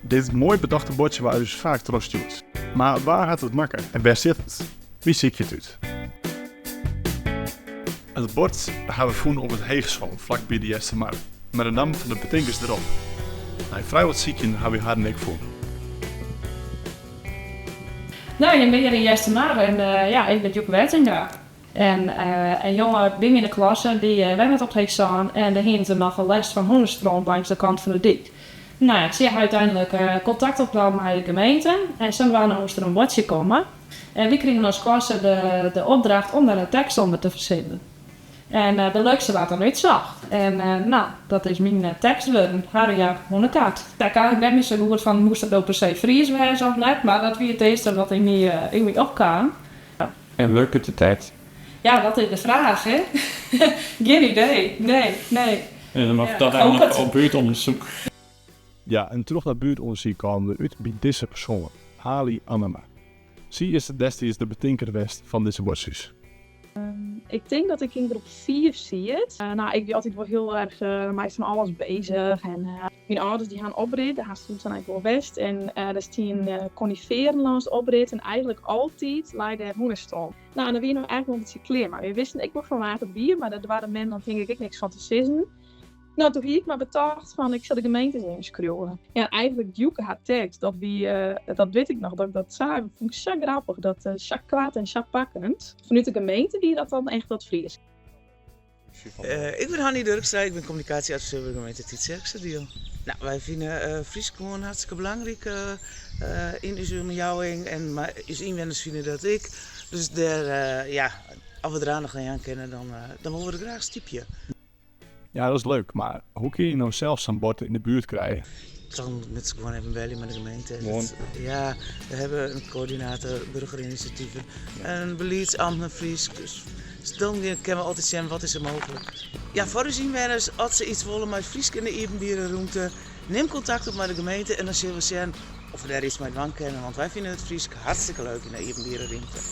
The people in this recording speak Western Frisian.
Dit moai betochte buordsje waard ús faak trochstjoerd. Mar wa hat it makke en wêr sit it? Wy sykje it út. It bord ha we fûn op it Heechsân flakby de Eastermar, mei de namme fan de betinkers derop. Nei frij wat sykjen ha wy harren ek fûn. No, jim binne hjir yn Eastermar en ja, ik bin Djoeke Wettinga. En in jonge by my yn de klasse dy wennet op Heechsân en dêr hiene se nochal lêst fan hûnestront langs de kant fan de dyk. No ja, sy ha úteinlik kontakt opnaam mei de gemeente en sadwaande moast der in buordsje komme. En wy krigen as klasse de opdracht om dêr in tekst ûnder te fersinnen. En de leukste waard dan útsocht. En no, dat is myn tekst wurden, Harry hûnekaart. Dêr kaam ik net mear sa goed fan, moast dat no per se Fries wêze of net, mar dat wie it earste wat yn my opkaam. En wurket de tekst? Ja, dat is de fraach, hè? Gjin idee, nee, nee. En dan moat dat noch op buertûndersyk. Ja, en troch dat buertûndersyk kamen we út by dizze persoan, Ali Annema. Sy is destiids de betinker west fan dizze buordsjes. Ik tink dat ik yn groep fiif siet. No, ik wie altyd wol hiel erch mei fan alles bezich. En myn âlders dy ha in oprit, dêr hast toen ek wol west. En der stien konifearen lâns de oprit en eigentlik altyd lei dêr hûnestront. No, en dêr wiene we eigentlik wol in bytsje klear mei. Wy wisten ek wol fan wa't it wie, mar dêr doarde mem dan tink ik ek niks fan te sizzen. No, toen hie ik mar betocht fan ik sil de gemeente ris even skriuwe. Ja, eigentlik Djoeke har tekst, dat wie, dat wit ik noch, dat ik dat sa, fûn ik sa grappich, dat sa koart en sa pakkend. Fanút de gemeente wie dat dan echt dat Frysk. Ik bin Hannie Durkstra, ik bin kommunikaasjeadviseur by de gemeente Tytsjerksteradiel. No, wy fine Frysk gewoan hartstikke belangryk yn ús omjouwing en ús ynwenners fine dat ek. Dus dêr, ja, as we der oandacht oan jaan kinne, dan wolle we der graach stypje. Ja, dat is leuk, mar hoe kinne je no sels sa'n bord yn de buert krije? Dan moat se gewoan even belje mei de gemeente. Ja, we hawwe in koördinator burgerinitiatieven, in beliedsamtner Frysk. Dus dan kinne we altyd sjen wat is der mooglik. Ja, foar ús ynwenners, as se iets wolle mei it Frysk yn de iepenbiere rûnte, nim kontakt op mei de gemeente en dan sille we sjen oft we dêr iets mei dwaan kinne, want wy fine it Frysk hartstikke leuk yn de iepenbiere rûnte.